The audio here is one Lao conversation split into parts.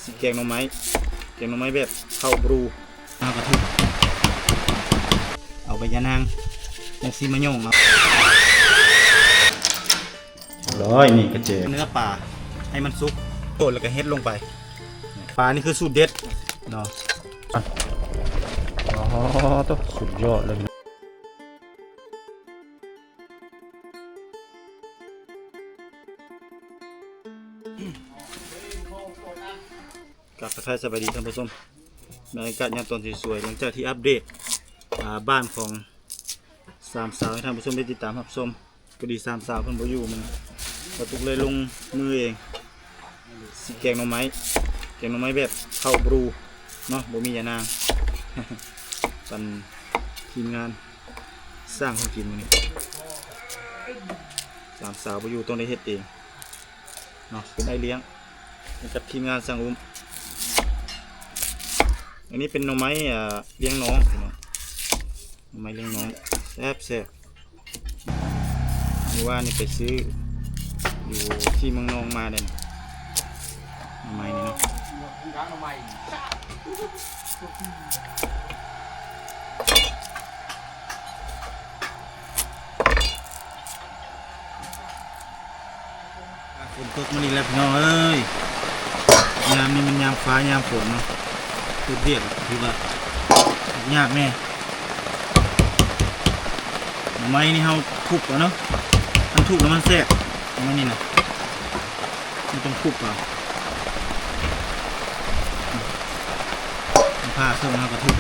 ຊິແກງໜໍ່ໄມ້ ແກງໜໍ່ໄມ້ແບບເຂົ້າບຣູ. ເຮົາກະທຸບ ເອົາໃບຢານາງຈັ່ງຊີ້ມາຫຍ້ອງເອົາ. ຮ້ອຍ ນີ້ກະເຈ ເນື້ອປາໃຫ້ມັນສຸກ ໂຕດແລ້ວກະເຮັດລົງໄປ. ປານີ້ຄືສູດເດັດເນາະ. ອໍ ໂຕ ສຸດຍອດເລີຍ. ກາບທັກທາຍສະບາຍດີທ່ານຜູ້ຊົມ ບັນຍາກາດຍາມຕອນສວຍໆ ຫຼັງຈາກທີ່ອັບເດດ ອ່າ ບ້ານຂອງສາມສາວໃຫ້ທ່ານຜູ້ຊົມໄດ້ຕິດຕາມຮັບຊົມ. ພໍດີສາມສາວເພິ່ນບໍ່ຢູ່ມື້ນີ້ ບ່າວຕຸກເລີຍລົງມືເອງ ຊິແກງໜໍ່ໄມ້ ແກງໜໍ່ໄມ້ແບບເຂົ້າບຣູເນາະ ບໍ່ມີຢານາງ ປັນທີມງານ ສ້າງເຮົາກິນມື້ນີ້ ສາມສາວບໍ່ຢູ່ ຕ້ອງໄດ້ເຮັດເອງເນາະ ເປັນອ້າຍລ້ຽງໃຫ້ກັບທີມງານຊ່າງອຸ້ມ. ອັນນີ້ເປັນໜໍ່ໄມ້ ອ່າ ລ້ຽງນ້ອງເນາະ ໜໍ່ໄມ້ລ້ຽງນ້ອງ ແຊບໆ. ມື້ວານນີ້ໄປຊື້ຢູ່ທີ່ເມືອງນອງມາເດ້ ໜໍ່ໄມ້ນີ້ເນາະ. ຝົນຕົກມາອີກແລ້ວພີ່ນ້ອງເອີຍ ຍາມນີ້ແມ່ນຍາມຟ້າຍາມຝົນເນາະ ເຮັດວຽກຖືວ່າຍາກແດ່. ໜໍ່ໄມ້ນີ້ເຮົາທຸບເອົາເນາະ ຄັນທຸບແລ້ວມັນແຊບ ໜໍ່ໄມ້ນີ້ນະ ມັນຕ້ອງທຸບເອົາ ຜ່າເຄິ່ງເຮົາກະທຸບ.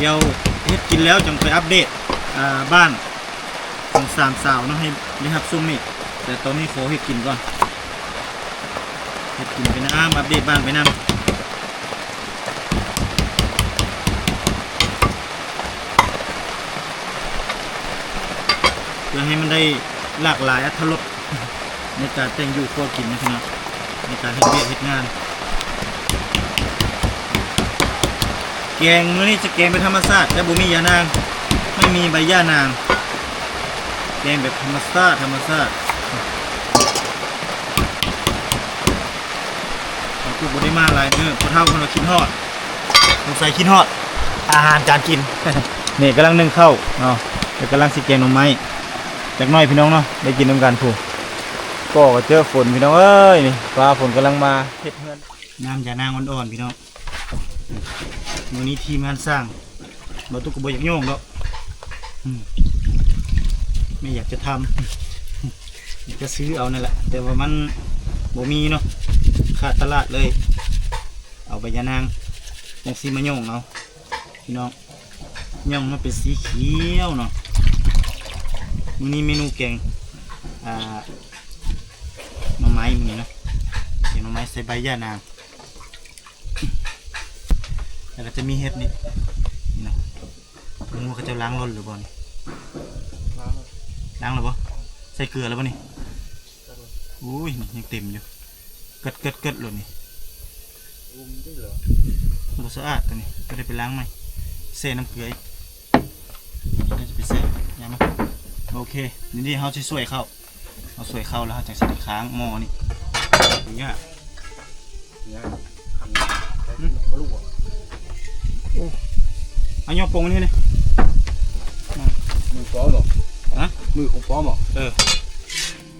ດຽວເຮັດກິນແລ້ວຈັ່ງໄປອັບເດດ ອ່າ ບ້ານຂອງສາມສາວເນາະ ໃຫ້ໄດ້ຮັບຊົມອີກ ແຕ່ຕອນນີ້ຂໍເຮັດກິນກ່ອນ ເຮັດກິນໄປນຳ ອັບເດດບ້ານໄປນຳ ເພື່ອໃຫ້ມັນໄດ້ຫຼາກຫຼາຍອາດຖະລົດ ໃນການແຕ່ງຢູ່ຄົວກິນນະພີ່ນ້ອງ ໃນການເຮັດວຽກເຮັດງານ. ແກງມື້ນີ້ຈະແກງແບບທຳມະຊາດ ແຕ່ບໍ່ມີຢານາງ ໄມ່ມີໃບຢານາງ ແກງແບບທຳມະຊາດ ທຳມະຊາດ. ເຮົາກະບໍ່ໄດ້ມາຫຼາຍມື້ ພໍ່ເຖົ້າເພິ່ນກະຄິດຮອດ ສົງໄສຄິດຮອດອາຫານການກິນ. ນີ້ກຳລັງໜຶ້ງເຂົ້າເນາະ ແລ້ວກຳລັງຊິແກງໜໍ່ໄມ້ ຈັກໜ້ອຍພີ່ນ້ອງເນາະ ໄດ້ກິນນຳກັນພຸ້ນ. ກໍກະເຈີຝົນພີ່ນ້ອງເອີຍ ນີ້ຟ້າຝົນກຳລັງມາເຮັດເຮືອນ. ນ້ຳຢານາງອ່ອນໆພີ່ນ້ອງ ມື້ນີ້ທີມງານສ້າງ ບ່າວຕຸກກະບໍ່ຢາກໂຍງດອກ ອືມ ໄມ່ຢາກຈະທຳ ຢາກຈະຊື້ເອົານັ້ນແຫຼະ ແຕ່ວ່າມັນບໍ່ມີເນາະ ຂາດຕະຫຼາດເລີຍ ເອົາໃບຢານາງຈັ່ງຊີ້ມາໂຍງເອົາ ພີ່ນ້ອງ ຍ່ອງມາເປັນສີຂຽວເນາະ. ມື້ນີ້ເມນູແກງ ອ່າ ໜໍ່ໄມ້ມື້ນີ້ເນາະ ແກງໜໍ່ໄມ້ໃສ່ໃບຢານາງ ແລ້ວກະຈະມີເຫັດນີ້ ນີ້ເນາະ. ບໍ່ຮູ້ວ່າເຂົາເຈົ້າລ້າງລົ້ນຫຼືບໍ່ນີ້ ລ້າງແລ້ວ ລ້າງແລ້ວບໍ່ ໃສ່ເກືອແລ້ວບໍ່ນີ້? ໂອ້ຍ ນີ້ຍັງເຕັມຢູ່ ເກີດໆໆໂລດນີ້ ບໍ່ສະອາດໂຕນີ້ ຕ້ອງໄດ້ໄປລ້າງໃໝ່ ແຊ່ນ້ຳເກືອອີກ ຈະໄປແຊ່ຍາມມາ. ໂອເຄ ນີ້ເຮົາຊິສວຍເຂົ້າ ເຮົາສວຍເຂົ້າແລ້ວເຮົາຈັ່ງຊິໄປຄ້າງໝໍ້ນີ້ ຍາກ ໂອ້ ເອົາຫຍ້ອງປົງອັນນີ້ນີ້ ມືປອມບໍ? ຮະ? ມືຂອງປອມບໍ? ເອີ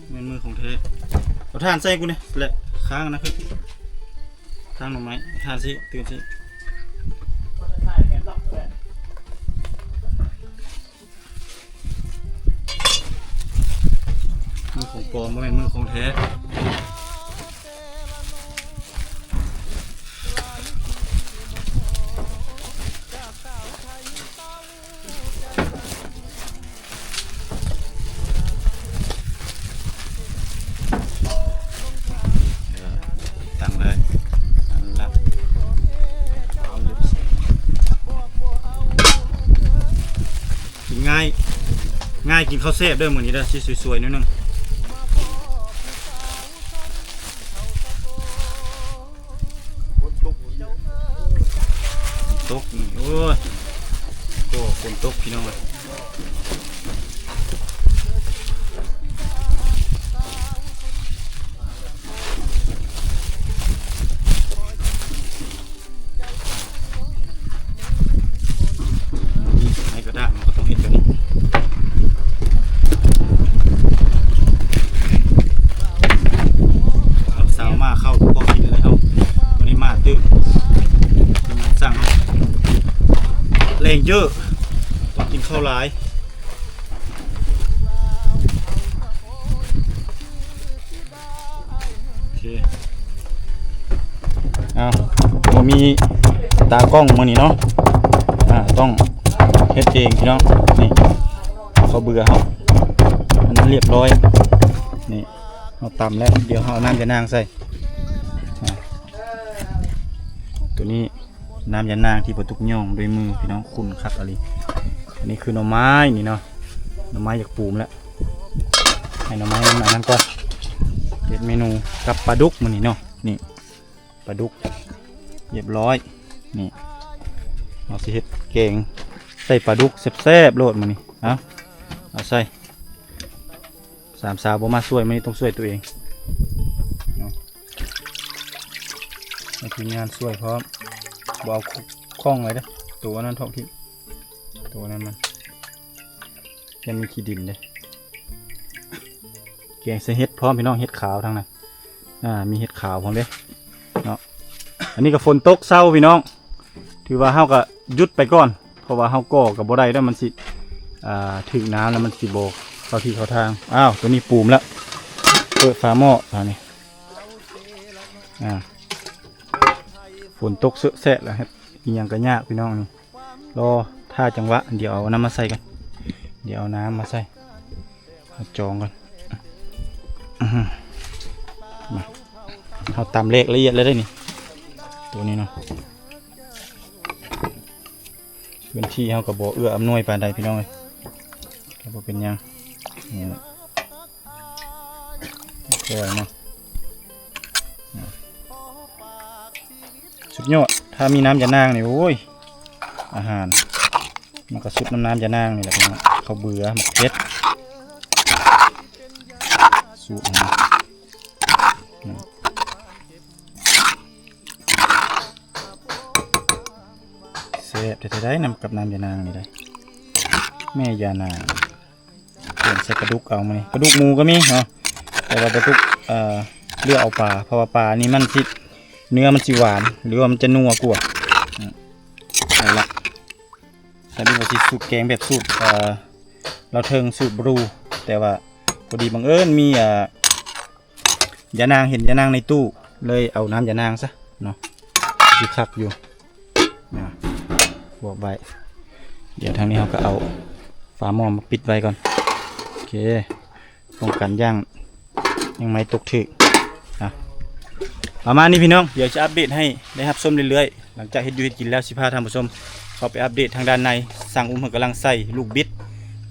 ແມ່ນມືຂອງແທ້ ເອົາຖ່ານໃສ່ກູນີ້ແຫຼະ ຄ້າງອັນນັ້ນຄື ຄ້າງໜໍ່ໄມ້ ຖ່ານຊິ ຕື່ມຊິ. ມືຂອງປອມ ບໍ່ແມ່ນມືຂອງແທ້. ເອີ ຕັ້ງເລີຍ ອັນລະ ກິນງ່າຍ ງ່າຍກິນເຂົ້າແຊບເດີ ມື້ນີ້ເດີ ຊິສວຍໆໜ້ອຍໜຶ່ງ. ຝົນຕົກ ຝົນຕົກນີ້ ໂອ້ຍ ໂອ້ ຝົນຕົກພີ່ນ້ອງເອີຍ. ເຢີ ຕ້ອງກິນເຂົ້າຫຼາຍ. ໂອເຄ ເອົາ ບໍ່ມີຕາກ້ອງມື້ນີ້ເນາະ ອ່າ ຕ້ອງເຮັດເອງພີ່ນ້ອງ. ນີ້ ເຂົ້າເບືອເຮົາ ມັນຮຽບຮ້ອຍ. ນີ້ ເຮົາຕຳແລ້ວ ດຽວເຮົາເອົານ້ຳຢານາງໃສ່ ອ່າ ໂຕນີ້ ນ້ຳຢານາງທີ່ປາຕຸກຫຍ້ອງດ້ວຍມືພີ່ນ້ອງ ຂຸ້ນຄັກອີ່ຫຼີ. ອັນນີ້ຄືໜໍ່ໄມ້ນີ້ເນາະ ໜໍ່ໄມ້ຢາກປູມແລ້ວ ໃຫ້ໜໍ່ໄມ້ມັນອັນນັ້ນກ່ອນ. ເຮັດເມນູກັບປາດຸກມື້ນີ້ເນາະ. ນີ້ປາດຸກຮຽບຮ້ອຍ. ນີ້ເຮົາຊິເຮັດແກງໃສ່ປາດຸກແຊບໆໂລດມື້ນີ້. ເອົາ ເອົາໃສ່ ສາມສາວບໍ່ມາຊ່ວຍ ມື້ນີ້ຕ້ອງຊ່ວຍຕົວເອງເນາະ. ໃຫ້ທີມງານຊ່ວຍພ້ອມ ບໍ່ເອົາຂ- ຂ້ອງໄວ້ເດີ້ ໂຕອັນນັ້ນຖອກຖິ້ມ ໂຕອັນນັ້ນມັນ ຍັງມີຂີ້ດິນເດ້. ແກງໃສ່ເຫັດພ້ອມພີ່ນ້ອງ ເຫັດຂາວທັງນັ້ນ ອ່າ ມີເຫັດຂາວພ້ອມເດ້ເນາະ. ອັນນີ້ກໍຝົນຕົກເຊົາພີ່ນ້ອງ ຖືວ່າເຮົາກໍຢຸດໄປກ່ອນ ເພາະວ່າເຮົາກໍ່ກໍບໍ່ໄດ້ແລ້ວ ມັນຊິ ອ່າ ຖືກນ້ຳແລ້ວມັນຊິບໍ່ເຂົ້າທີ່ເຂົ້າທາງ. ອ້າວ ໂຕນີ້ປູມແລ້ວ ເປີດຝາໝໍ້ບາດນີ້. ອ່າ ຝົນຕົກເຊາະແຊະແລ້ວ ເຮັດອີ່ຫຍັງກໍຍາກພີ່ນ້ອງ. ນີ້ລໍຖ້າຈັງຫວະ ດຽວເອົານ້ຳມາໃສ່ກ່ອນ ດຽວເອົານ້ຳມາໃສ່ ເອົາຈອງກ່ອນ. ມາ ເຮົາຕຳແຫຼກລະອຽດແລ້ວເດ້ນີ້ ໂຕນີ້ເນາະ. ພື້ນທີ່ເຮົາກໍບໍ່ເອື້ອອຳນວຍປານໃດພີ່ນ້ອງເອີຍ ກໍບໍ່ເປັນຫຍັງ. ນີ້ແຫຼະ ແຊບເນາະ ສຸດຍອດ. ຖ້າມີນ້ຳຢານາງນີ້ ໂອ້ຍ ອາຫານມັນກໍສຸດນຳນ້ຳຢານາງນີ້ແຫຼະພີ່ນ້ອງ. ເຂົ້າເບືອ ໝາກເຜັດ ສູດ ແຊບແທ້ໆ ໄດ໋ ນຳກັບນ້ຳຢານາງນີ້ໄດ໋ ແມ່ຢານາງ. ແກງໃສ່ປາດຸກເອົາມື້ນີ້ ປາດຸກໝູກໍມີເນາະ ແຕ່ວ່າປາດຸກ ເອີ ເລືອກເອົາປາ ເພາະວ່າປານີ້ມັນຊິ ເນື້ອມັນຊິຫວານ ຫຼືວ່າມັນຈະນົວກວ່າ. ອືມ ໄດ້ລະ ສະຫຼຸບວ່າຊິສູດແກງແບບສູດ ເອີ ລາວເທິງ ສູດບຣູ ແຕ່ວ່າພໍດີບັງເອີນມີ ເອີ ຢານາງ ເຫັນຢານາງໃນຕູ້ ເລີຍເອົານ້ຳຢານາງຊະເນາະ ຊິຄັກຢູ່. ອ່າ ບວກໄວ້ ດຽວທາງນີ້ເຮົາກໍເອົາຝາໝໍ້ມາປິດໄວ້ກ່ອນ. ໂອເຄ ປ້ອງກັນຢ້ານ ຍ່າງໄມ້ຕົກຖືກ. ອ່າ ປະມານນີ້ພີ່ນ້ອງ ດຽວຈະອັບເດດໃຫ້ໄດ້ຮັບຊົມເລື້ອຍໆ. ຫຼັງຈາກເຮັດຢູ່ເຮັດກິນແລ້ວ ຊິພາທ່ານຜູ້ຊົມເຂົ້າໄປອັບເດດທາງດ້ານໃນ. ຊ່າງອຸ້ມເພິ່ນກຳລັງໃສ່ລູກບິດ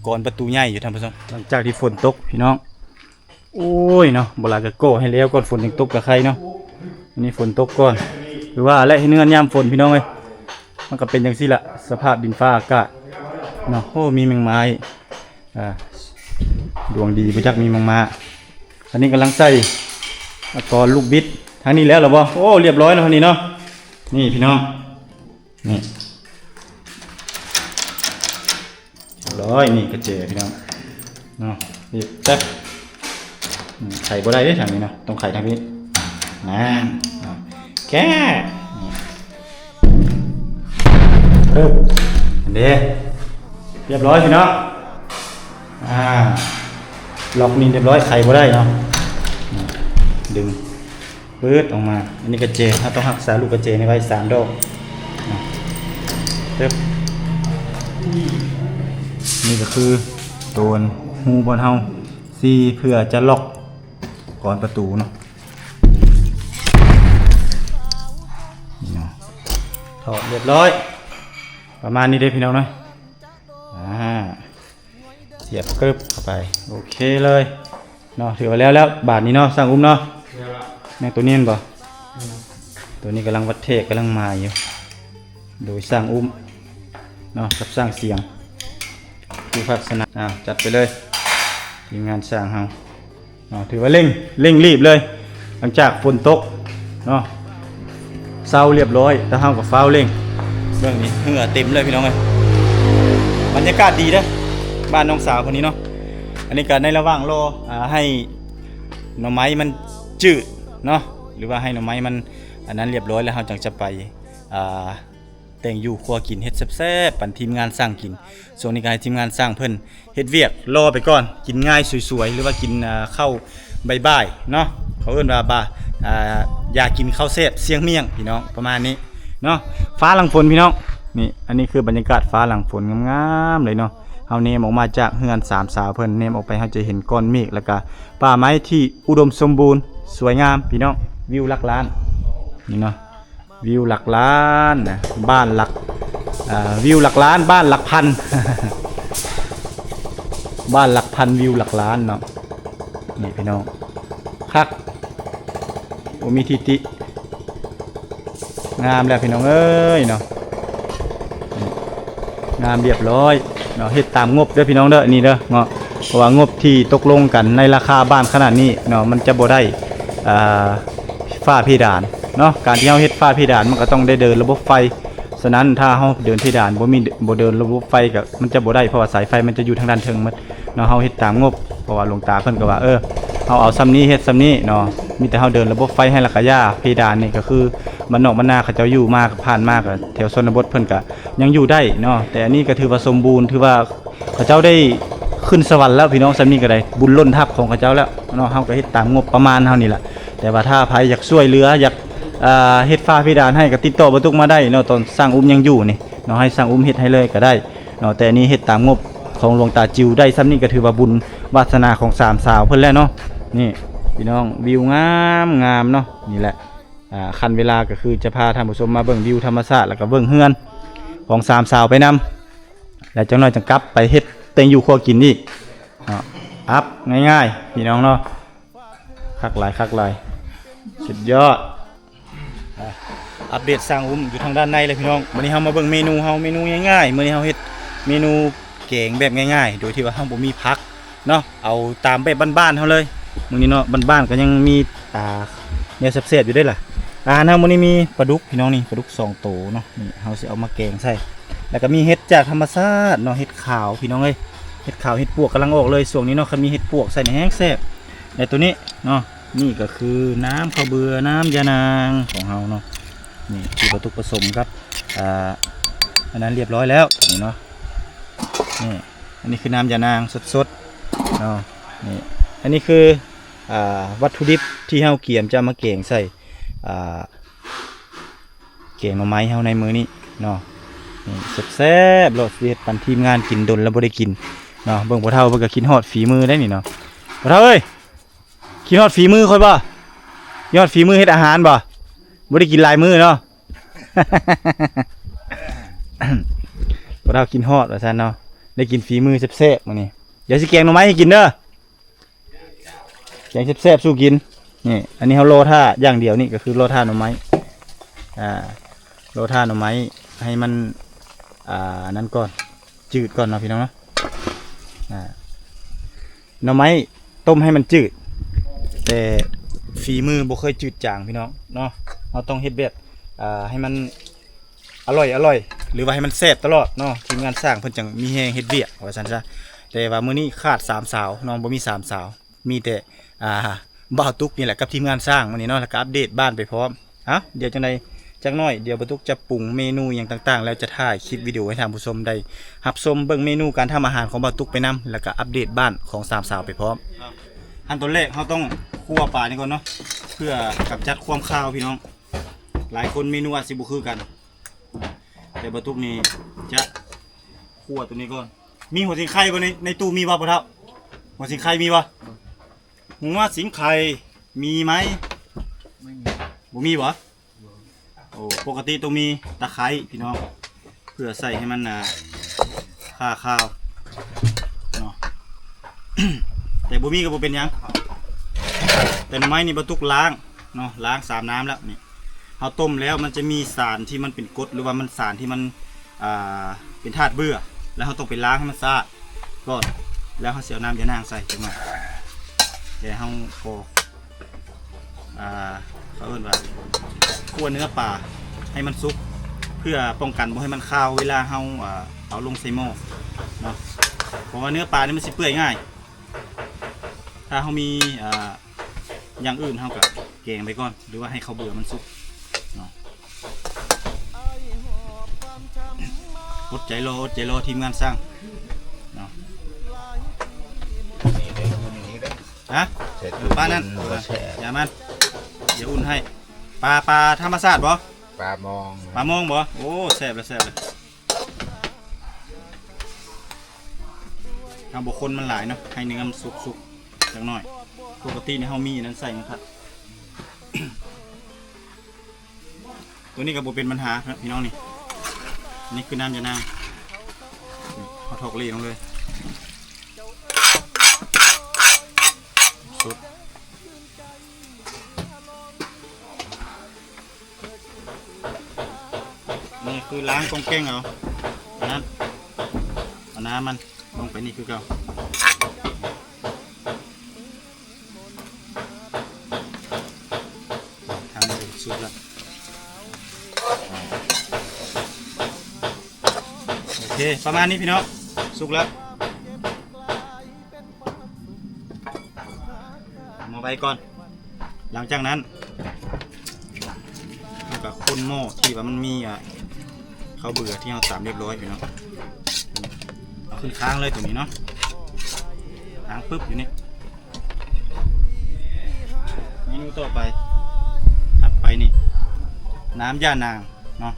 ກອນປະຕູໃຫຍ່ຢູ່ທ່ານຜູ້ຊົມ. ຫຼັງຈາກທີ່ຝົນຕົກພີ່ນ້ອງ ໂອ້ຍເນາະ ບໍ່ຫຼາຍກໍກໍ່ໃຫ້ແລ້ວກ່ອນ ຝົນຍັງຕົກກະໄຄເນາະ. ອັນນີ້ຝົນຕົກກ່ອນ ຄືວ່າແຫຼະ ເຮືອນຍາມຝົນພີ່ນ້ອງເອີຍ ມັນກໍເປັນຈັ່ງຊີ້ລະ ສະພາບດິນຟ້າອາກາດເນາະ. ໂອ້ ມີແມງໄມ້ ອ່າ ດວງດີບໍ່ຈັກມີແມງມ້າ. ອັນນີ້ກຳລັງໃສ່ ອາ ກອນລູກບິດ. ທາງນີ້ແລ້ວລະບໍ່? ໂອ້ ລຽບຮ້ອຍແລ້ວທາງນີ້ເນາະ. ນີ້ພີ່ນ້ອງ ນີ້ ລຽບຮ້ອຍ. ນີ້ກະແຈພີ່ນ້ອງເນາະ ນີ້ແປັບ ອືມ ໄຂບໍ່ໄດ້ເດ້ທາງນີ້ເນາະ ຕ້ອງໄຂທາງນີ້ ນັ້ນເນາະ ແກ້ ນີ້ ເອີ ອັນເດ້ ລຽບຮ້ອຍພີ່ນ້ອງ. ອ່າ ລັອກນີ້ລຽບຮ້ອຍ ໄຂບໍ່ໄດ້ເນາະ ດຶງ ປຶດອອກມາ. ອັນນີ້ກະແຈ ເຮົາຕ້ອງຮັກສາລູກກະແຈນີ້ໄວ້ສາມດອກ. ເອີບ ນີ້ກະຄືໂຕນຮູບ່ອນເຮົາ ສີ່ ເພື່ອຈະລັອກກອນປະຕູເນາະ. ນີ້ເນາະ ຖອດລຽບຮ້ອຍ ປະມານນີ້ເດ້ພີ່ນ້ອງເນາະ. ອ່າ ສຽບກຶບເຂົ້າໄປ ໂອເຄເລີຍເນາະ. ຖືວ່າແລ້ວແລ້ວບາດນີ້ເນາະ ຊ່າງອຸ້ມເນາະ. ແມ່ນໂຕນີ້ແມ່ນບໍ່? ອືມ ໂຕນີ້ກຳລັງວັດແທກ ກຳລັງໝາຍຢູ່ ໂດຍຊ່າງອຸ້ມເນາະ ກັບຊ່າງສຽງ ຜູ້ພັດສະນາ. ອ່າ ຈັດໄປເລີຍ ທີມງານຊ່າງເຮົາ. ເນາະ ຖືວ່າເລັ່ງ ເລັ່ງລີບເລີຍ ຫຼັງຈາກຝົນຕົກເນາະ ເຊົາລຽບຮ້ອຍ ແຕ່ເຮົາກໍຟ້າວເລັ່ງ. ເບິ່ງນີ້ ເຫື່ອເຕັມເລີຍພີ່ນ້ອງເອີຍ ບັນຍາກາດດີເດີ້ ບ້ານນ້ອງສາວຄົນນີ້ເນາະ. ອັນນີ້ກໍໃນລະຫວ່າງລໍ ອ່າ ໃຫ້ໜໍ່ໄມ້ມັນຈືດເນາະ ຫຼືວ່າໃຫ້ໜໍ່ໄມ້ມັນອັນນັ້ນລຽບຮ້ອຍ ແລ້ວເຮົາຈັ່ງຈະໄປ ອ່າ ແຕ່ງຢູ່ຄົວກິນ ເຮັດແຊບໆ ປັນທີມງານຊ່າງກິນ. ຊ່ວງນີ້ກໍໃຫ້ທີມງານຊ່າງເພິ່ນເຮັດວຽກລໍໄປກ່ອນ ກິນງ່າຍສວຍໆ ຫຼືວ່າກິນ ເອີ ເຂົ້າບ່າຍໆເນາະ ເຂົາເອີ້ນວ່າ ອ່າ ຢາກກິນເຂົ້າແຊບສ່ຽງມ້ຽງ ພີ່ນ້ອງ ປະມານນີ້ເນາະ. ຟ້າຫຼັງຝົນ ພີ່ນ້ອງ ນີ້ ອັນນີ້ຄືບັນຍາກາດຟ້າຫຼັງຝົນງາມໆເລີຍເນາະ. ເຮົາແນມອອກມາຈາກເຮືອນສາມສາວເພິ່ນ ແນມອອກໄປເຮົາຈະເຫັນກ້ອນເມກ ແລ້ວກະປ່າໄມ້ທີ່ອຸດົມສົມບູນສວຍງາມ ພີ່ນ້ອງ ວິວຫຼັກລ້ານ ນີ້ເນາະ. ວິວຫຼັກລ້ານນະ ບ້ານຫຼັກ ເອີ ວິວຫຼັກລ້ານ ບ້ານຫຼັກພັນ ບ້ານຫຼັກພັນ ວິວຫຼັກລ້ານເນາະ. ນີ້ພີ່ນ້ອງ ຄັກ ບໍ່ມີທິຕິ ງາມແລ້ວພີ່ນ້ອງເອີຍເນາະ. ນີ້ ງາມລຽບລ້ອຍເນາະ ເຮັດຕາມງົບເດີພີ່ນ້ອງເດີ ນີ້ເດີເນາະ. ເພາະວ່າງົບທີ່ຕົກລົງກັນໃນລາຄາບ້ານຂະໜາດນີ້ເນາະ ມັນຈະບໍ່ໄດ້ ອ່າ ຝາເພດານເນາະ. ການທີ່ເຮົາເຮັດຝາເພດານ ມັນກໍຕ້ອງໄດ້ເດີນລະບົບໄຟ. ສະນັ້ນ ຖ້າເຮົາເດີນເພດານ ບໍ່ມີ ບໍ່ເດີນລະບົບໄຟ ກໍມັນຈະບໍ່ໄດ້ ເພາະວ່າສາຍໄຟມັນຈະຢູ່ທາງດ້ານເທິງໝົດເນາະ. ເຮົາເຮັດຕາມງົບ ເພາະວ່າຫຼວງຕາເພິ່ນກໍວ່າ ເອີ ເຮົາເອົາສ່ຳນີ້ເຮັດສ່ຳນີ້ເນາະ ມີແຕ່ເຮົາເດີນລະບົບໄຟໃຫ້ ແລ້ວກໍຢ່າ ເພດານນີ້ກໍຄືບ້ານນອກບ້ານນາເຂົາເຈົ້າຢູ່ມາ ຜ່ານມາກໍແຖວຊົນນະບົດເພິ່ນກໍຍັງຢູ່ໄດ້ເນາະ. ແຕ່ອັນນີ້ກໍຖືວ່າສົມບູນ ຖືວ່າ ເຂົາເຈົ້າໄດ້ຂຶ້ນສະຫວັນແລ້ວພີ່ນ້ອງ ສ່ຳນີ້ກໍໄດ້ບຸນລົ້ນທັບຂອງເຂົາເຈົ້າແລ້ວເນາະ. ເຮົາກໍເຮັດຕາມງົບປະມານເຮົານີ້ລະ ແຕ່ວ່າຖ້າໃຜຢາກຊ່ວຍເຫຼືອ ຢາກ ເຮັດຝາເພດານໃຫ້ ກໍຕິດຕໍ່ບ່າວຕຸກມາໄດ້ເນາະ. ຕອນຊ່າງອຸ້ມຍັງຢູ່ນີ້ເນາະ ໃຫ້ຊ່າງອຸ້ມເຮັດໃຫ້ເລີຍກໍໄດ້ເນາະ. ແຕ່ອັນນີ້ເຮັດຕາມງົບຂອງຫຼວງຕາຈິວໄດ້ສ່ຳນີ້ ກໍຖືວ່າບຸນວາສະໜາຂອງສາມສາວເພິ່ນແລ້ວເນາະ. ນີ້ພີ່ນ້ອງ ວິວງາມໆເນາະ. ນີ້ແຫຼະ ອ່າ ຂັ້ນເວລາກໍຄືຈະພາທ່ານຜູ້ຊົມມາເບິ່ງວິວທຳມະຊາດ ແລ້ວກໍເບິ່ງເຮືອນຂອງສາມສາວໄປນຳ ແລ້ວຈັກໜ້ອຍຈັ່ງກັບໄປເຮັດແຕ່ງຢູ່ຄົວກິນອີກເນາະ. ອັບງ່າຍໆ ພີ່ນ້ອງເນາະ ຄັກຫຼາຍ ຄັກຫຼາຍ ສຸດຍອດ. ອ່າ ອັບເດດຊ່າງອຸ້ມຢູ່ທາງດ້ານໃນເລີຍພີ່ນ້ອງ. ມື້ນີ້ເຮົາມາເບິ່ງເມນູເຮົາ ເມນູງ່າຍໆ. ມື້ນີ້ເຮົາເຮັດເມນູແກງແບບງ່າຍໆ ໂດຍທີ່ວ່າເຮົາບໍ່ມີຜັກ ເນາະ ເອົາຕາມແບບບ້ານໆເຮົາເລີຍ. ມື້ນີ້ເນາະ ບ້ານໆກໍຍັງມີ ອ່າ ແນວແຊບໆຢູ່ເດ້ລະ. ອາຫານເຮົາມື້ນີ້ມີປາດຸກພີ່ນ້ອງ ນີ້ປາດຸກສອງໂຕເນາະ. ນີ້ເຮົາຊິເອົາມາແກງໃສ່ ແລ້ວກໍມີເຫັດຈາກທຳມະຊາດເນາະ ເຫັດຂາວພີ່ນ້ອງເອີຍ. ເຫັດຂາວເຫັດປວກກຳລັງອອກເລີຍຊ່ວງນີ້ເນາະ ຄັນມີເຫັດປວກໃສ່ນີ້ແຮງແຊບ. ແລະໂຕນີ້ເນາະ ນີ້ກໍຄືນ້ຳເຂົ້າເບືອ ນ້ຳຢານາງຂອງເຮົາເນາະ. ນີ້ທີ່ປາຕຸກປະສົມກັບ ອ່າ ອັນນັ້ນລຽບຮ້ອຍແລ້ວ ໂຕນີ້ເນາະ. ນີ້ ອັນນີ້ຄືນ້ຳຢານາງສົດໆເນາະ. ນີ້ ອັນນີ້ຄື ອ່າ ວັດຖຸດິບທີ່ເຮົາກຽມຈະເອົາມາແກງໃສ່ ອ່າ ແກງໜໍ່ໄມ້ເຮົາໃນມື້ນີ້ເນາະ. ນີ້ແຊບໆໂລດ ຊິເຮັດປັນທີມງານກິນ ດົນແລ້ວບໍ່ໄດ້ກິນເນາະ. ເບິ່ງພໍ່ເຖົ້າເພິ່ນກໍຄິດຮອດຝີມືໄດ໋ນີ້ເນາະ. ພໍ່ເຖົ້າເອີຍ ຄິດຮອດຝີມືຂ້ອຍບໍ່? ຄິດຮອດຝີມືເຮັດອາຫານບໍ່? ບໍ່ໄດ້ກິນຫຼາຍມື້ເນາະ. ພວກເຮົາກິນຮອດວ່າຊັ້ນເນາະ ໄດ້ກິນຝີມືແຊບໆມື້ນີ້. ດຽວຊິແກງໜໍ່ໄມ້ໃຫ້ກິນເດີ ແກງແຊບໆສູ່ກິນ. ນີ້ ອັນນີ້ເຮົາລໍຖ້າຢ່າງດຽວ ນີ້ກໍຄືລໍຖ້າໜໍ່ໄມ້ ອ່າ ລໍຖ້າໜໍ່ໄມ້ໃຫ້ມັນ ອ່າ ອັນນັ້ນກ່ອນ ຈືດກ່ອນເນາະພີ່ນ້ອງເນາະ. ອ່າ ໜໍ່ໄມ້ຕົ້ມໃຫ້ມັນຈືດ ແຕ່ຝີມືບໍ່ເຄີຍຈືດຈາງພີ່ນ້ອງເນາະ. ເຮົາຕ້ອງເຮັດແບບ ອ່າ ໃຫ້ມັນອະລ່ອຍໆ ຫຼືວ່າໃຫ້ມັນແຊບຕະຫຼອດເນາະ ທີມງານຊ່າງເພິ່ນຈັ່ງມີແຮງເຮັດວຽກວ່າຊັ້ນຊະ. ແຕ່ວ່າມື້ນີ້ຂາດສາມສາວເນາະ ບໍ່ມີສາມສາວ ມີແຕ່ ອ່າ ບ່າວຕຸກນີ້ແຫຼະກັບທີມງານຊ່າງມື້ນີ້ເນາະ ແລ້ວກໍອັບເດດບ້ານໄປພ້ອມ. ເອົ້າ ດຽວຈັ່ງໃດຈັກໜ້ອຍ ດຽວບ່າວຕຸກຈະປຸງເມນູຫຍັງຕ່າງໆ ແລ້ວຈະຖ່າຍຄລິບວິດີໂອໃຫ້ທ່ານຜູ້ຊົມໄດ້ຮັບຊົມເບິ່ງເມນູການທຳອາຫານຂອງບ່າວຕຸກໄປນຳ ແລ້ວກໍອັບເດດບ້ານຂອງສາມສາວໄປພ້ອມ. ຂັ້ນຕອນແລກເຮົາຕ້ອງຂົ້ວປານີ້ກ່ອນເນາະ ເພື່ອກຳຈັດຄວາມຄາວພີ່ນ້ອງ. ຫຼາຍຄົນເມນູອາດຊິບໍ່ຄືກັນ ແຕ່ບ່າວຕຸກນີ້ຈະຂົ້ວໂຕນີ້ກ່ອນ. ມີຫົວສີໄຄບໍ່ ໃນ ໃນຕູ້ມີບໍ່ພໍ່ເຖົ້າ? ຫົວສີໄຄມີບໍ່? ຫົວສີໄຄມີໄໝ? ບໍ່ມີບໍ່? ໂອ້ ປົກກະຕິຕ້ອງມີຕະໄຄພີ່ນ້ອງ ເພື່ອໃສ່ໃຫ້ມັນ ອ່າ ຄາຄາວເນາະ ແຕ່ບໍ່ມີກໍບໍ່ເປັນຫຍັງ. ແຕ່ໜໍ່ໄມ້ນີ້ບ່າວຕຸກລ້າງເນາະ ລ້າງສາມນ້ຳແລ້ວ. ນີ້ ເຮົາຕົ້ມແລ້ວມັນຈະມີສານທີ່ມັນເປັນກົດ ຫຼືວ່າມັນສານທີ່ມັນ ອ່າ ເປັນທາດເບື່ອ ແລ້ວເຮົາຕ້ອງໄປລ້າງໃຫ້ມັນສະອາດກ່ອນ ແລ້ວເຮົາຊິເອົານ້ຳຢານາງໃສ່ຈັກໜ້ອຍ. ແຕ່ເຮົາກໍ ອ່າ ເຂົາເອີ້ນວ່າຂົ້ວເນື້ອປາໃຫ້ມັນສຸກ ເພື່ອປ້ອງກັນບໍ່ໃຫ້ມັນຄາວເວລາເຮົາ ອ່າ ເອົາລົງໃສ່ໝໍ້ເນາະ ເພາະວ່າເນື້ອປານີ້ມັນຊິເປື່ອຍງ່າຍ. ຖ້າເຮົາມີ ອ່າ ຢ່າງອື່ນ ເຮົາກໍແກງໄປກ່ອນ ຫຼືວ່າໃຫ້ເຂົ້າເບື່ອມັນສຸກເນາະ. ອົດໃຈລໍ ອົດໃຈລໍທີມງານຊ່າງເນາະ. ຮະ? ເອີ ປານນັ້ນ ບໍ່ແຊບ ຢ່າມັນ ດຽວອຸ່ນໃຫ້. ປາ ປາທຳມະຊາດບໍ່? ປາມອງ ປາມອງບໍ່? ໂອ້ ແຊບເລີຍ ແຊບເລີຍ. ເຮົາບໍ່ຄົນມັນຫຼາຍເນາະ ໃຫ້ເນື້ອມັນສຸກໆ ຈັກໜ້ອຍ. ປົກກະຕິນີ້ເຮົາມີອັນນັ້ນໃສ່ມັນຄັກ. ຕົວນີ້ກໍບໍ່ເປັນບັນຫາເນາະພີ່ນ້ອງນີ້. ນີ້ຄືນ້ຳຢານາງ ເຮົາຖອກເລລົງເລີຍ ສົດ. ນີ້ຄືລ້າງກ່ອງແກງເອົາ ອັນນັ້ນ ເອົານ້ຳມັນລົງໄປນີ້ຄືເກົ່າ. ທາງນີ້ສຸກແລ້ວ ໂອເຄ ປະມານນີ້ພີ່ນ້ອງ ສຸກແລ້ວ ເອົາມາໄວ້ກ່ອນ. ຫຼັງຈາກນັ້ນ ເຮົາກໍຄົນໝໍ້ທີ່ວ່າມັນມີ ອ່າ ເຂົ້າເບືອທີ່ເຮົາຕຳລຽບຮ້ອຍພີ່ນ້ອງ ເອົາຂຶ້ນຄ້າງເລີຍຕົວນີ້ເນາະ ຄ້າງປຶບຢູ່ນີ້. ເມນູຕໍ່ໄປ ຖັດໄປນີ້ ນ້ຳຢານາງເນາະ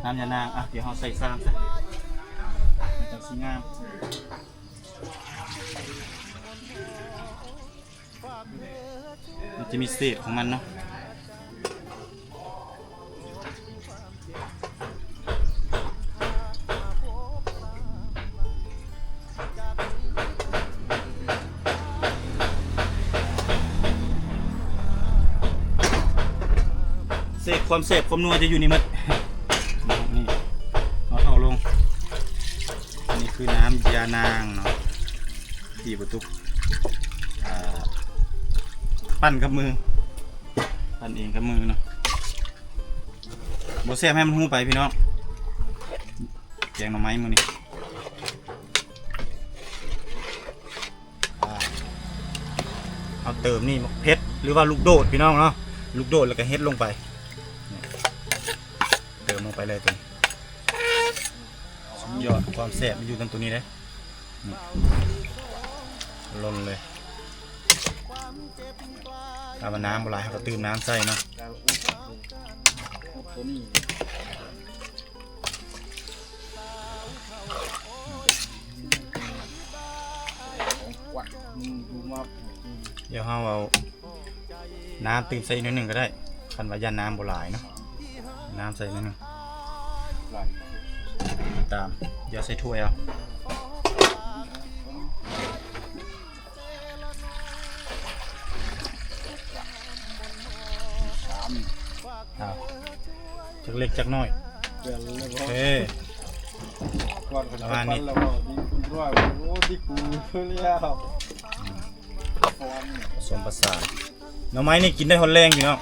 ນ້ຳຢານາງ. ອ່ະ ດຽວເຮົາໃສ່ຊາມຊະ ມັນຈັ່ງຊິງາມ. ມັນຈະມີເສດຂອງມັນເນາະ ເສດຄວາມແຊບຄວາມນົວຈະຢູ່ນີ້ໝົດ. ນີ້ ເອົາເທົາລົງ. ອັນນີ້ຄືນ້ຳຢານາງເນາະ ທີ່ບໍ່ຕຸກ ອ່າ ປັ່ນກັບມື ປັ່ນເອງກັບມືເນາະ ບໍ່ແຊບໃຫ້ມັນຮູ້ໄປພີ່ນ້ອງ ແກງໜໍ່ໄມ້ມື້ນີ້. ອ່າ ເຮົາເຕີມນີ້ໝາກເຜັດ ຫຼືວ່າລູກໂດດພີ່ນ້ອງເນາະ ລູກໂດດແລ້ວກໍເຫັດລົງໄປ ນີ້ ເຕີມລົງໄປເລີຍຕົວນີ້. ສຸດຍອດ ຄວາມແຊບມັນຢູ່ນຳຕົວນີ້ເດ້ ນີ້ ລົ້ນເລີຍ. ຖ້າວ່ານ້ຳບໍ່ຫຼາຍ ເຮົາກໍຕື່ມນ້ຳໃສ່ເນາະ ຕົວນີ້. ດຽວເຮົາເອົານ້ຳຕື່ມໃສ່ອີກໜ້ອຍໜຶ່ງກໍໄດ້ ຄັນວ່າຢ້ານນ້ຳບໍ່ຫຼາຍເນາະ ນ້ຳໃສ່ໜ້ອຍໜຶ່ງ ຕາມ ດຽວໃສ່ຖ້ວຍເອົາ. ເອົາ ຈັກເລັກຈັກນ້ອຍ ໂອເຄ ປະມານນີ້ ອືມ ປະສົມປະສານ. ໜໍ່ໄມ້ນີ້ກິນໄດ້ຮອດແລງພີ່ນ້ອງ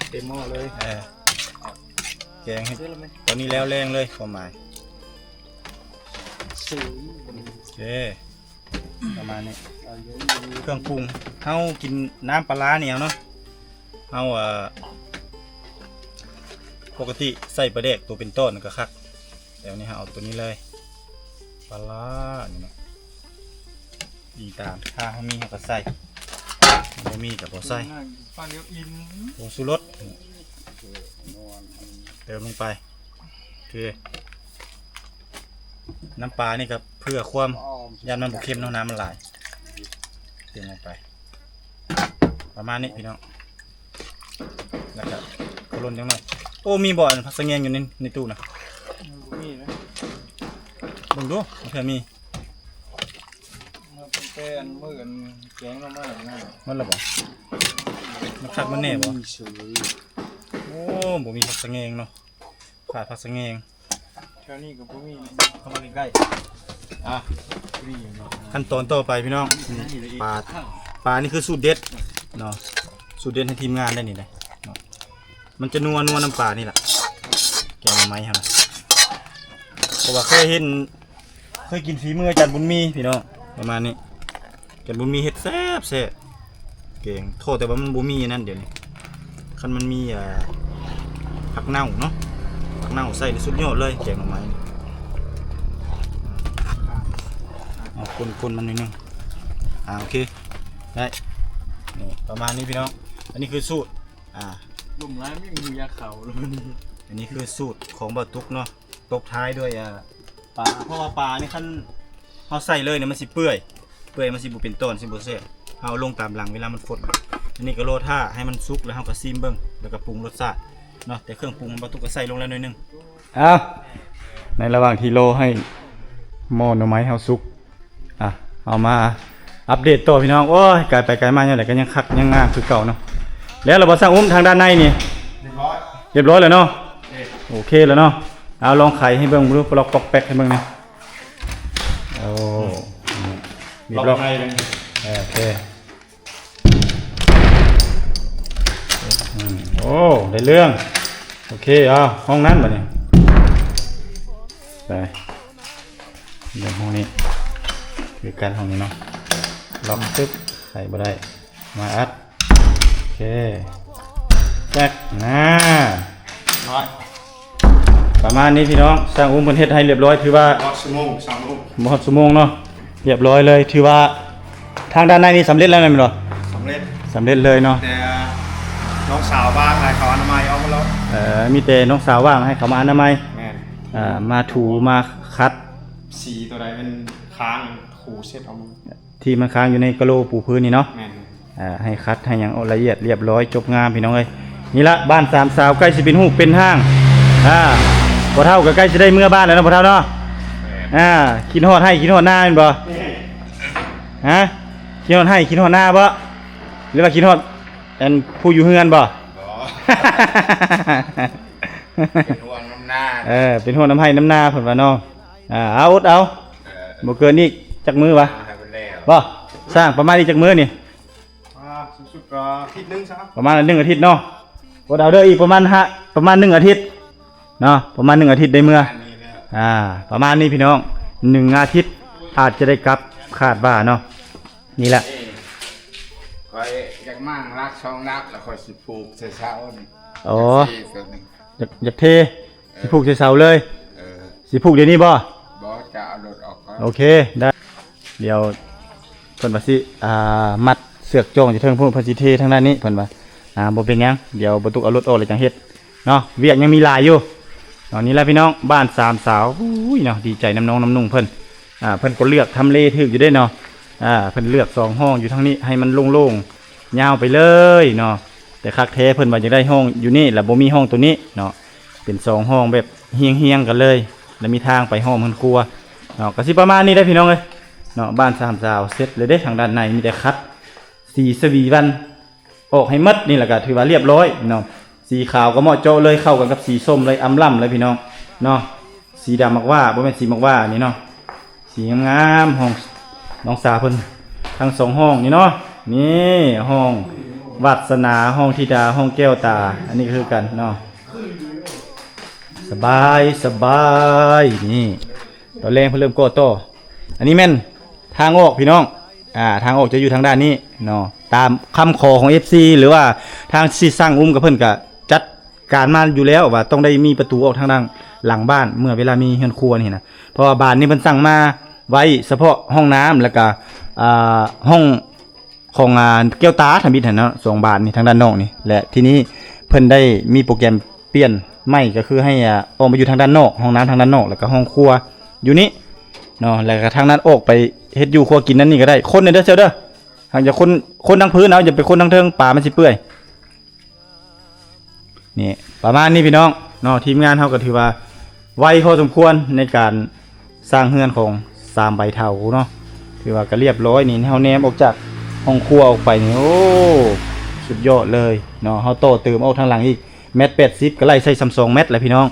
ເຕັມໝໍ້ເລີຍ ເອີ ແກງໃຫ້ຕອນນີ້ແລ້ວແລງເລີຍ ຄວາມໝາຍ ໂອເຄ. ປະມານນີ້ ເຄື່ອງປຸງ ເຮົາກິນນ້ຳປາລ້າໜຽວເນາະ ເຮົາ ເອີ ປົກກະຕິໃສ່ປາແດກໂຕເປັນຕອນກໍຄັກ ແຕ່ອັນນີ້ເຮົາເອົາໂຕນີ້ເລີຍ ປາລ້ານີ້ເນາະ ອີງຕາມ ຖ້າເຮົາມີເຮົາກໍໃສ່ ບໍ່ມີກໍບໍ່ໃສ່ ປາດດຽວອີ່ມ ຜົງຊູລົດ ເຕີມລົງໄປ ຄືນ້ຳປານີ້ກໍເພື່ອຄວາມ ຢ້ານມັນບໍ່ເຄັມເນາະ ນ້ຳມັນຫຼາຍ ເຕີມລົງໄປ ປະມານນີ້ພີ່ນ້ອງ ແລ້ວກໍຄົນລົນຈັກໜ້ອຍ. ໂອ້ ມີບໍ່ອັນຜັກສະແງງຢູ່ໃນ ໃນຕູ້ນະ? ບໍ່ມີນະ ເບິ່ງດູ ເພື່ອມີ ມາຕັ້ງແຕ່ອັນມື້ອັນແກງໜໍ່ໄມ້ນະ ໝົດແລ້ວບໍ່? ມັນຄັກມັນແນ່ບໍ່? ໂອ້ ບໍ່ມີຜັກສະແງງເນາະ ຂາດຜັກສະແງງ ແຖວນີ້ກໍບໍ່ມີ ເຂົ້າມາໃກ້ໆ ອ່ະ ນີ້ເນາະ ຂັ້ນຕອນຕໍ່ໄປພີ່ນ້ອງ ນີ້ ປາ ປານີ້ຄືສູດເດັດເນາະ ສູດເດັດໃຫ້ທີມງານໄດ້ນີ້ເດ້ເນາະ ມັນຈະນົວໆ ນ້ຳປານີ້ລະ ແກງໜໍ່ໄມ້ເຮົານະ ເພາະວ່າເຄີຍເຫັນ ເຄີຍກິນຝີມືອາຈານບຸນມີພີ່ນ້ອງ ປະມານນີ້ ອາຈານບຸນມີເຮັດແຊບໆ ແກງ ໂທດແຕ່ວ່າມັນບໍ່ມີອັນນັ້ນດຽວນີ້ ຄັນມັນມີ ອ່າ ຜັກເນົ່າເນາະ ຜັກ ເນົ່າໃສ່ສຸດຍອດເລີຍ ແກງໜໍ່ໄມ້. ເອົາຄົນໆມັນໜ້ອຍໜຶ່ງ. ອ່າ ໂອເຄ ໄດ້. ນີ້ປະມານນີ້ພີ່ນ້ອງ. ອັນນີ້ຄືສູດ ອ່າ ລົມຫຼາຍມີໝູຢາເຂົ້າແລ້ວ. ອັນນີ້ຄືສູດຂອງບ່າວຕຸກເນາະ. ຕົບທ້າຍດ້ວຍ ອ່າ ປາ ເພາະວ່າປານີ້ຄັນເຮົາໃສ່ເລີຍນີ້ມັນຊິເປື່ອຍ ເປື່ອຍມັນຊິບໍ່ເປັນຕອນ ຊິບໍ່ແຊບ. ເຮົາເອົາລົງຕາມຫຼັງເວລາມັນຟົດ. ອັນນີ້ກໍລໍຖ້າໃຫ້ມັນສຸກ ແລ້ວເຮົາກໍຊີມເບິ່ງ ແລ້ວກໍປຸງລົດຊາດເນາະ. ແຕ່ເຄື່ອງປຸງບ່າວຕຸກກໍໃສ່ລົງແລ້ວໜ້ອຍໜຶ່ງ. ເອົາ ໃນລະຫວ່າງທີ່ລໍໃຫ້ໝໍ້ໜໍ່ໄມ້ເຮົາສຸກ ອ່ະ ເຮົາມາອັບເດດຕໍ່ພີ່ນ້ອງ. ໂອ້ຍ ກາຍໄປກາຍມາແນວໃດກໍຍັງຄັກຍັງງາມຄືເກົ່າເນາະ. ແລ້ວລະບໍ່ ຊ່າງອຸ້ມ ທາງດ້ານໃນນີ້? ຮຽບຮ້ອຍ ຮຽບຮ້ອຍແລ້ວເນາະ. ໂອເຄແລ້ວເນາະ. ເອົາ ລອງໄຂໃຫ້ເບິ່ງດູ ປະລັອກປອກແປັກໃຫ້ເບິ່ງແດ່. ໂອ້ ມີບລັອກ ເອີ ໂອເຄ. ອືມ ໂອ້ ໄດ້ເລື່ອງ. ໂອເຄ ເອົາ ຫ້ອງນັ້ນບາດນີ້ ໄປ ເລື່ອງຫ້ອງນີ້ ຄືກັນຫ້ອງນີ້ເນາະ. ລັອກ ປຶບ ໃສ່ບໍ່ໄດ້ ມາອັດ. ໂອເຄ ແປັກ ນາ ຮຽບຮ້ອຍ. ປະມານນີ້ພີ່ນ້ອງ ຊ່າງອຸ້ມເພິ່ນເຮັດໃຫ້ຮຽບຮ້ອຍ ຖືວ່າຮອດຊົ່ວໂມງ ຊ່າງອຸ້ມ ບໍ່ຮອດຊົ່ວໂມງເນາະ ຮຽບຮ້ອຍເລີຍ. ຖືວ່າທາງດ້ານໃນນີ້ສຳເລັດແລ້ວແມ່ນບໍ່? ສຳເລັດ ສຳເລັດເລີຍເນາະ. ແຕ່ນ້ອງສາວວ່າງໃຫ້ເຂົາອະນາໄມອອກມາໂລດ. ເອີ ມີແຕ່ນ້ອງສາວວ່າງໃຫ້ເຂົາມາອະນາໄມ. ແມ່ນ ເອີ ມາຖູມາຂັດ ສີຕົວໃດມັນຄ້າງ ຂູເຊັດອອກມາ ທີ່ມັນຄ້າງຢູ່ໃນກະໂຫຼປູພື້ນນີ້ເນາະ. ແມ່ນ ອ່າ ໃຫ້ຂັດໃຫ້ຫຍັງ ໂອ້ ລະອຽດລຽບຮ້ອຍ ຈົບງາມພີ່ນ້ອງເອີຍ. ນີ້ລະ ບ້ານສາມສາວໃກ້ຊິເປັນຮູບເປັນຮ່າງ. ອ່າ ພໍ່ເຖົ້າກໍໃກ້ຊິໄດ້ເມືອບ້ານແລ້ວເນາະ ພໍ່ເຖົ້າເນາະ. ແມ່ນ ອ່າ ຄິດຮອດໄຮ່ຄິດຮອດນາແມ່ນບໍ່? ຮະ ຄິດຮອດໄຮ່ຄິດຮອດນາບໍ່ ຫຼືວ່າຄິດຮອດອັນຜູ້ຢູ່ເຮືອນບໍ່? ບໍ່ ເປັນຫ່ວງນຳນາ. ເອີ ເປັນຫ່ວງນຳໄຮ່ນຳນາເພິ່ນວ່າເນາະ. ອ່າ ເອົາ ອົດເອົາ ເອີ ບໍ່ເກີນອີກຈັກມື້ວະ? ບໍ່ ຊ່າງ ປະມານອີກຈັກມື້ນີ້? ອ່າ ສູງສຸດກໍອາທິດໜຶ່ງຊະ ປະມານໜຶ່ງອາທິດເນາະ. ອົດເອົາເດີ ອີກປະມານ ປະມານໜຶ່ງອາທິດເນາະ ປະມານໜຶ່ງອາທິດໄດ້ເມືອ. ອ່າ ປະມານນີ້ພີ່ນ້ອງ ໜຶ່ງອາທິດອາດຈະໄດ້ກັບ ຄາດວ່າເນາະ. ນີ້ແຫຼະ ຂ້ອຍຢາກໝາງຫຼັກສອງຫຼັກ ແລ້ວຂ້ອຍຊິຜູກໃສ່ເສົານີ້. ອໍ ຢາກ ຢາກເທ ຊິຜູກໃສ່ເສົາເລີຍ. ເອີ ຊິຜູກດຽວນີ້ບໍ່? ບໍ່ ຈະເອົາລົດອອກກ່ອນ. ໂອເຄ ໄດ້ ດຽວເພິ່ນວ່າຊິ ອ່າ ມັດເຊືອກຈ້ອງຢູ່ເທິງພຸ້ນ ເພິ່ນຊິເທທາງດ້ານນີ້ ເພິ່ນວ່າ. ອ່າ ບໍ່ເປັນຫຍັງ ດຽວບໍ່ຕຸກເອົາລົດອອກແລ້ວຈັ່ງເຮັດເນາະ ວຽກຍັງມີຫຼາຍຢູ່ເນາະ. ນີ້ແຫຼະພີ່ນ້ອງ ບ້ານສາມສາວ. ໂອ້ຍເນາະ ດີໃຈນຳນ້ອງນຳນຸ່ງເພິ່ນ. ອ່າ ເພິ່ນກໍເລືອກທຳເລຖືກຢູ່ເດ້ເນາະ. ອ່າ ເພິ່ນເລືອກສອງຫ້ອງຢູ່ທາງນີ້ ໃຫ້ມັນໂລ່ງໆຍາວໄປເລີຍເນາະ. ແຕ່ຄັກແທ້ເພິ່ນວ່າຢາກໄດ້ຫ້ອງຢູ່ນີ້ ລະບໍ່ມີຫ້ອງໂຕນີ້ເນາະ. ເປັນສອງຫ້ອງແບບຮຽງໆກັນເລີຍ ແລະ ມີທາງໄປຫ້ອງເຮືອນຄົວເນາະ. ກໍຊິປະມານນີ້ແຫຼະພີ່ນ້ອງເອີຍເນາະ. ບ້ານສາມສາວເສັດເລີຍເດ້ ທາງດ້ານໃນມີແຕ່ຂັດສີສະຫວີວັນອອກໃຫ້ໝົດນີ້ ແລ້ວກໍຖືວ່າລຽບຮ້ອຍເນາະ. ສີຂາວກໍເໝາະເຈາະເລີຍ ເຂົ້າກັນກັບສີສົ້ມເລີຍ ອຳລຳເລີຍພີ່ນ້ອງເນາະ. ສີດຳໝາກຫວ້າ ບໍ່ແມ່ນສີໝາກຫວ້ານີ້ເນາະ. ສີງາມໆ ຫ້ອງນ້ອງສາວເພິ່ນ ທັງສອງຫ້ອງນີ້ເນາະ. ນີ້ຫ້ອງວາດສະໜາ ຫ້ອງທິດາ ຫ້ອງແກ້ວຕາ. ອັນນີ້ກໍຄືກັນເນາະ ສະບາຍ ສະບາຍ. ນີ້ຕອນແລງເພິ່ນເລີ່ມກໍ່ຕໍ່. ອັນນີ້ແມ່ນທາງອອກພີ່ນ້ອງ. ອ່າ ທາງອອກຈະຢູ່ທາງດ້ານນີ້ເນາະ ຕາມຄຳຂໍຂອງເອັຟຊີ ຫຼືວ່າທາງຊິສ້າງອຸ້ມກັບເພິ່ນກະຈັດ ການມາຢູ່ແລ້ວວ່າຕ້ອງໄດ້ມີປະຕູອອກທາງດ້ານຫຼັງບ້ານ ເມື່ອເວລາມີເຮືອນຄົວນີ້ນະ. ເພາະວ່າບ້ານນີ້ເພິ່ນສັ່ງມາໄວ້ສະເພາະຫ້ອງນ້ຳ ແລ້ວກະ ອ່າ ຫ້ອງຂອງ ອ່າ ແກ້ວຕາທຳອິດຫັ້ນເນາະ ສອງບານນີ້ທາງດ້ານນອກນີ້. ແລະ ທີນີ້ເພິ່ນໄດ້ມີໂປຣແກຣມປ່ຽນໃໝ່ ກໍຄືໃຫ້ ອ່າ ອອກມາຢູ່ທາງດ້ານນອກ ຫ້ອງນ້ຳທາງດ້ານນອກ ແລ້ວກະຫ້ອງຄົວຢູ່ນີ້ເນາະ. ແລ້ວກະທາງນັ້ນອອກໄປເຮັດຢູ່ຄົວກິນນັ້ນນີ້ກໍໄດ້. ຄົນແດ່ເດີເຈົ້າເດີ ຫາກຢ່າຄົນ ຄົນທາງພື້ນເອົາ ຢ່າໄປຄົນທາງເທິງ ປາມັນຊິເປື່ອຍ. ນີ້ປະມານນີ້ພີ່ນ້ອງເນາະ. ທີມງານເຮົາກໍຖືວ່າໄວພໍສົມຄວນໃນການສ້າງເຮືອນຂອງສາມໃບເຖົ້າເນາະ. ຖືວ່າກໍລຽບຮ້ອຍນີ້ ເຮົາແນມອອກຈາກຫ້ອງຄົວອອກໄປນີ້ ໂອ້ ສຸດຍອດເລີຍເນາະ. ເຮົາຕໍ່ເຕີມອອກທາງຫຼັງອີກແມັດແປດສິບ ກໍໄລ່ໃສ່ສ່ຳສອງແມັດແຫຼະພີ່ນ້ອງ.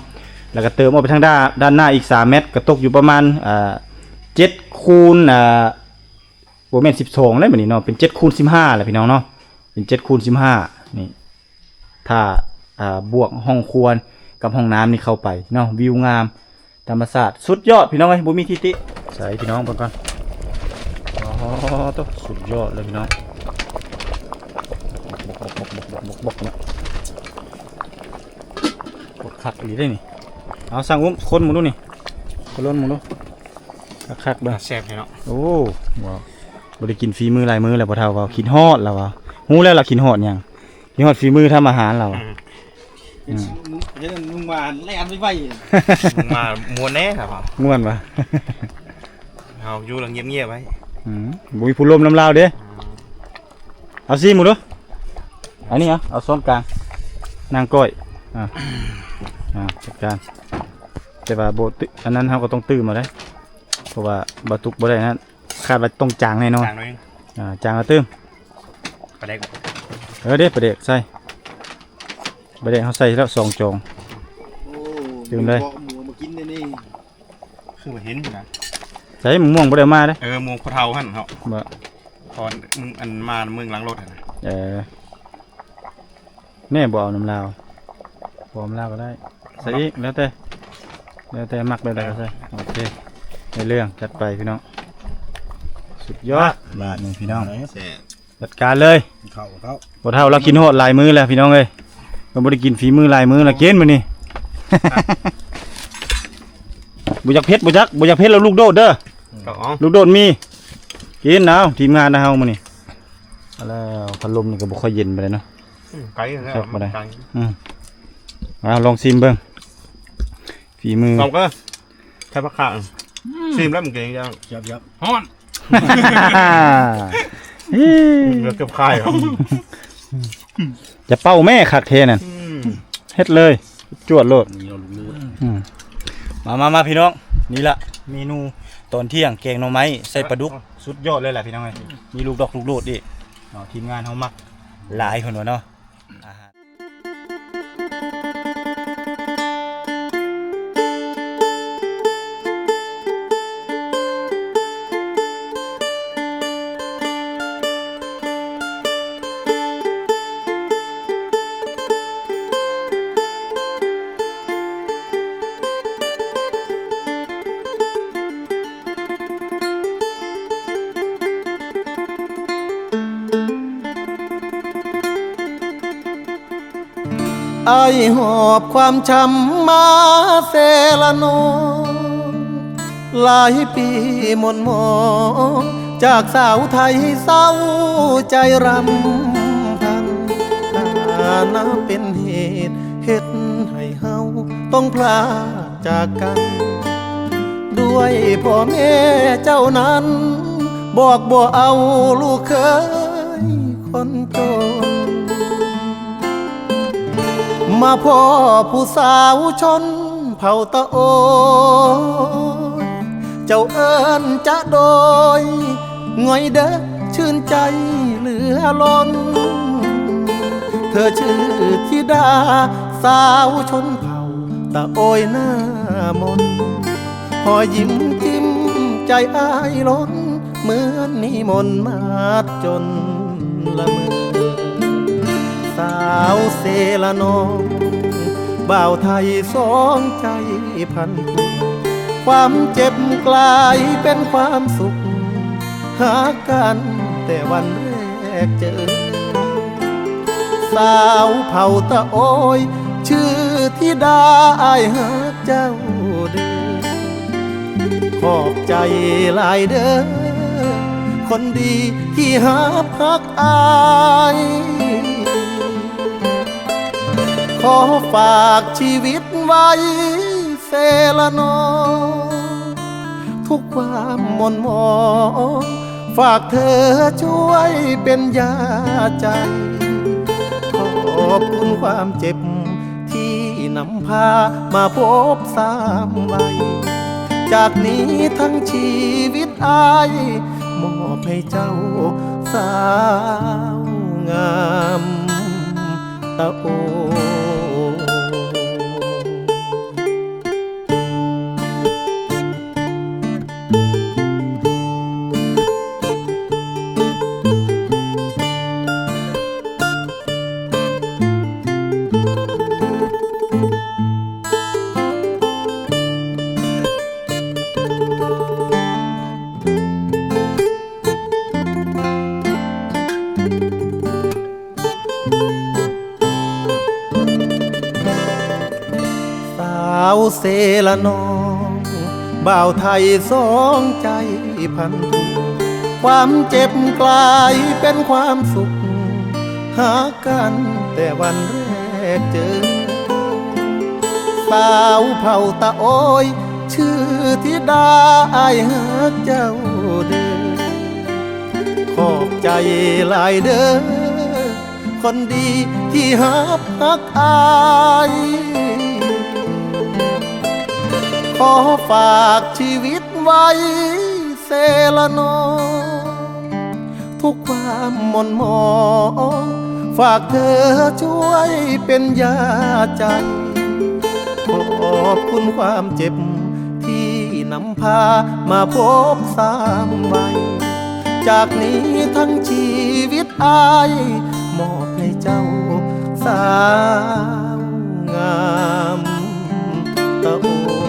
ແລ້ວກໍເຕີມອອກໄປທາງດ້ານ ດ້ານໜ້າອີກສາມແມັດ ກໍຕົກຢູ່ປະມານ ອ່າ ເຈັດຄູນ ອ່າ ບໍ່ແມ່ນສິບສອງແລ້ວບັດນີ້ເນາະ ເປັນເຈັດຄູນສິບຫ້າແລ້ວພີ່ນ້ອງເນາະ ເປັນເຈັດຄູນສິບຫ້າ. ນີ້ ຖ້າ ອ່າ ບວກຫ້ອງຄົວກັບຫ້ອງນ້ຳນີ້ເຂົ້າໄປເນາະ ວິວງາມ ທຳມະຊາດສຸດຍອດພີ່ນ້ອງເອີຍ ບໍ່ມີທີ່ຕິ. ໃສ່ພີ່ນ້ອງເບິ່ງກ່ອນ ອໍ ໂຕ ສຸດຍອດເລີຍພີ່ນ້ອງ ໂຄດຄັກອີ່ຫຼີເດ້ນີ້. ເອົາ ສັ່ງອຸ້ມ ຄົນໝູ່ດູນີ້ ຄົນລົນໝູ່ດູ ຄັກໆ ເບິ່ງ ແຊບແທ້ເນາະ. ໂອ້ ວ້າວ ບໍ່ໄດ້ກິນຝີມືຫຼາຍມື້ແລ້ວ ພໍ່ເຖົ້າເວົ້າ ຄິດຮອດລາວວ່າ. ຮູ້ແລ້ວລາວຄິດຮອດຫຍັງ? ກິນຮອດຝີມືທຳອາຫານລາວ. ອືມ ອືມ ເຫັນໜຸ່ມມາແລ່ນໄວໆ ໜຸ່ມມາມ່ວນແດ່ລາວວ່າ. ມ່ວນຫວາ? ເຮົາຢູ່ລະງຽບໆໄວ້. ອືມ ບໍ່ມີຜູ້ລົມນຳລາວເດ້. ອືມ ເອົາຊີມເບິ່ງດູ ອັນນີ້ເອົາ ເອົາຊ້ອນກາງ ນາງກ້ອຍ. ອ່າ ອ່າ ຈັດການ ແຕ່ວ່າບໍ່ ອັນນັ້ນເຮົາກໍຕ້ອງຕື່ມເອົາໄດ໋ ເພາະວ່າບໍ່ຕຸກບໍ່ໄດ້ນັ້ນ ຄາດວ່າຕ້ອງຈາງແນ່ນອນ. ຈາງໜ້ອຍໜຶ່ງ ອ່າ ຈາງແລ້ວຕື່ມ ປາແດກ ເອີເດ້ ປາແດກໃສ່ ປາແດກເຮົາໃສ່ແລ້ວສອງຈອງ. ໂອ້ ຕື່ມເລີຍ ໝູມາກິນແນວນີ້ ຄືວ່າເຫັນຢູ່ນະ. ໃສ່ ໝາກມ່ວງບໍ່ໄດ້ເອົາມາເດ້. ເອີ ໝວກພໍ່ເຖົ້າຫັ້ນເນາະ ບໍ່ ຕອນ ອັນ ມາເມືອງຫຼັງລົດຫັ້ນນະ. ເອີ ແນ່ ບໍ່ເອົານຳລາວ ບໍ່ເອົານຳລາວກໍໄດ້ ໃສ່ອີກ ແລ້ວແຕ່ ແລ້ວແຕ່ມັກແບບໃດກໍໃສ່. ໂອເຄ ໃນເລື່ອງ ຈັດໄປພີ່ນ້ອງ ສຸດຍອດ. ບາດນີ້ພີ່ນ້ອງ ແຊບ ຈັດການເລີຍ. ເຂົ້າ ເຂົ້າ ພໍ່ເຖົ້າລາວກິນຮອດຫຼາຍມື້ແລ້ວພີ່ນ້ອງເອີຍ ເພິ່ນບໍ່ໄດ້ກິນຝີມືຫຼາຍມື້ລະ ກິນມື້ນີ້. ບໍ່ຢາກເຜັດ ບໍ່ຢາກ ບໍ່ຢາກເຜັດແລ້ວລູກໂດດເດີ. ເຂົ້າ ເອົາ ລູກໂດດມີ ກິນເອົາ ທີມງານເຮົາມື້ນີ້. ແລ້ວພັດລົມນີ້ກໍບໍ່ຄ່ອຍເຢັນປານໃດເນາະ. ອືມ ໄກແລ້ວ ຄັກປານໃດ ໄກ. ອືມ ເອົາ ລອງຊີມເບິ່ງ ຝີມື ເອົາ ກໍ ໃສ່ຜັກຂາ. ອືມ ຊີມແລ້ວມັນເປັນຫຍັງ? ແຊບໆ ຮ້ອນ ເຫຼືອເກືອບຄາຍ. ຢ່າເປົ່າແມ່ ຄັກແທ້ນັ້ນ. ອືມ ເຮັດເລີຍ ຈວດໂລດ. ອືມ ມາ ມາ ມາ ພີ່ນ້ອງ ນີ້ລະເມນູຕອນທ່ຽງ ແກງໜໍ່ໄມ້ໃສ່ປາດຸກ ສຸດຍອດເລີຍລະພີ່ນ້ອງເອີຍ. ມີລູກດອກລູກໂດດອີກເນາະ ທີມງານເຮົາມັກຫຼາຍ ເພິ່ນວ່າເນາະ. ອາຫານ ອ້າຍຫອບຄວາມຊ້ຳມາເຊລະນອງ ຫຼາຍປີໝົນໝອງ ຈາກສາວໄທເສົ້າໃຈຣຳພັນ ຖານະເປັນເຫດເຮັດໃຫ້ເຮົາຕ້ອງພລາກຈາກກັນ ດ້ວຍພໍ່ແມ່ເຈົ້ານັ້ນ ບອກບໍ່ເອົາລູກເຂີຍຄົນຈົນ ມາພໍ້ຜູ້ສາວຊົນເຜົ່າຕະໂອຍ ເຈົ້າເອີ້ນຈະໂດຍ ງ່ອຍເດີ ຊື່ນໃຈເຫຼືອລົ້ນ ເທີຊື່ທິດາສາວຊົນເຜົ່າຕະໂອຍໜ້າມົນ ຮອຍຍິ້ມຈິ້ມໃຈອ້າຍລົ້ນ ເໝືອນມີມົນມາດຈົນລະເມີ ສາວເຊລະນອງ ບ່າວໄທສອງໃຈພັນຜູກ ຄວາມເຈັບກລາຍເປັນຄວາມສຸກ ຮັກກັນແຕ່ວັນແລກເຈີ ສາວເຜົ່າຕະໂອຍ ຊື່ທິດາ ອ້າຍຮັກເຈົ້າເດີ ຂອບໃຈຫຼາຍເດີ ຄົນດີທີ່ຮັບຮັກອ້າຍ ຂໍຝາກຊີວິດໄວ້ເຊລະນອງ ທຸກຄວາມໝົນໝອງ ຝາກເທີຊ່ວຍເປັນຢາໃຈ ຂອບຄຸນຄວາມເຈັບ ທີ່ນຳພາມາພົບຊ້ຳໄວ ຈາກນີ້ທັງຊີວິດອ້າຍ ມອບໃຫ້ເຈົ້າສາວງາມຕະໂອ. ເອົາເຊລະນ້ອງ ບ່າວໄທສອງໃຈພັນທຸກ ຄວາມເຈັບກາຍເປັນຄວາມສຸກ ຮັກກັນແຕ່ວັນແລກເຈີ ສາວເຜົ່າຕາໂອ້ຍ ຊື່ທິດາ ອ້າຍຮັກເຈົ້າເດີ ຂອບໃຈຫຼາຍເດີ ຄົນດີທີ່ຮັບຮັກອ້າຍ ຂໍຝາກຊີວິດໄວ້ເຊລະນ້ອງ ທຸກຄວາມໝົນໝອງ ຝາກເທີຊ່ວຍເປັນຢາໃຈ ຂອບຄຸນຄວາມເຈັບ ທີ່ນຳພາມາພົບສາມໄວ ຈາກນີ້ທັງຊີວິດອ້າຍ ມອບໃຫ້ເຈົ້າສາວງາມຕາໂອ້ຍ.